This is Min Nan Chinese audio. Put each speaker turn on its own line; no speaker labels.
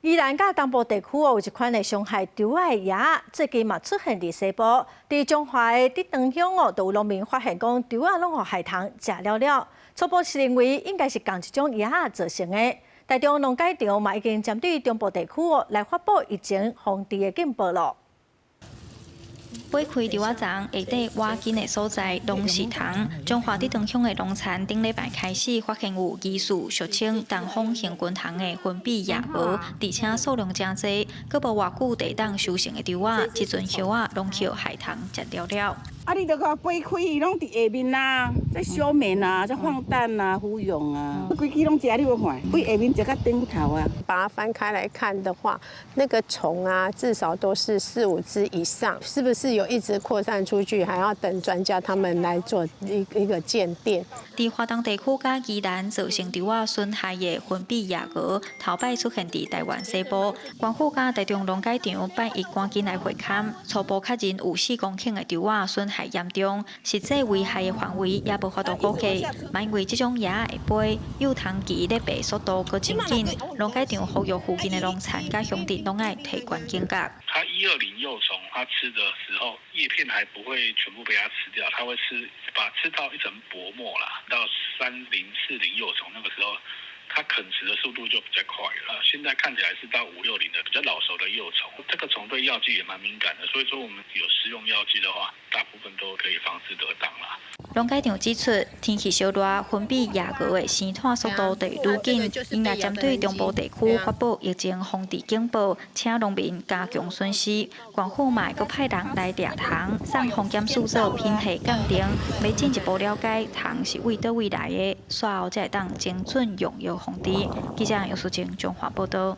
宜蘭佮東部地區哦，有一款會傷害稻仔的蛾仔，最近嘛出現佇西部，佇彰化的竹塘鄉哦，就有農民發現講稻仔攏予害蟲食了了，初步是認為應該是仝一種蛾仔造成的。台中農改場嘛已經針對中部地區哦來發布疫情防治的警報囉。
掰開稻仔叢下底挖根的所在，攏是蟲。彰化竹塘鄉的農田頂禮拜開始發現有疑似俗稱東方紅裙蟲的粉筆夜蛾，而且數量誠濟，閣無偌久地當收成的稻仔，這陣葉仔攏予害蟲食了了。
啊！你著看掰開，伊攏佇下面啊，在休眠啊，在放蛋啊、孵蛹啊，規支攏食，你無看？對下面食到頂頭啊。
把它翻開來看的話，那個蟲啊，至少都是四五隻以上，是不是有一直擴散出去？還要等專家他們來做一個鑑定。
佇華東地區佮宜蘭造成稻仔損害的粉筆夜蛾，頭擺出現佇台灣西部，縣府佮台中農改場拜一趕緊來會勘，初步確認有4公頃的稻仔損害嚴重，實際危害的範圍也無法度估計。嘛因為這種蛾仔會飛，幼蟲期咧爬速度閣真緊，農改場呼籲附近的農田佮鄉鎮攏愛提懸警覺。
它120幼蟲，它吃的時候葉片還不會全部被它吃掉，它會吃把吃到一層薄膜啦。到30、40幼蟲那個時候，它啃食的速度就比較快了。現在看起來是到5、60的比較老熟的幼蟲，這個蟲對藥劑也蠻敏感的，所以說我們有施用藥劑的話，大部分都可以防治得當啦。
農改場指出，天氣燒熱，粉筆夜蛾的生湠速度會愈緊，𪜶也針對中部地區發布疫情防治警報，請農民加強巡視。縣府嘛會閣派人來掠蟲，送防檢試做品系鑑定，欲進一步了解蟲是對佗位來的，煞後才會當精準用藥防治。記者楊淑晶彰化報導。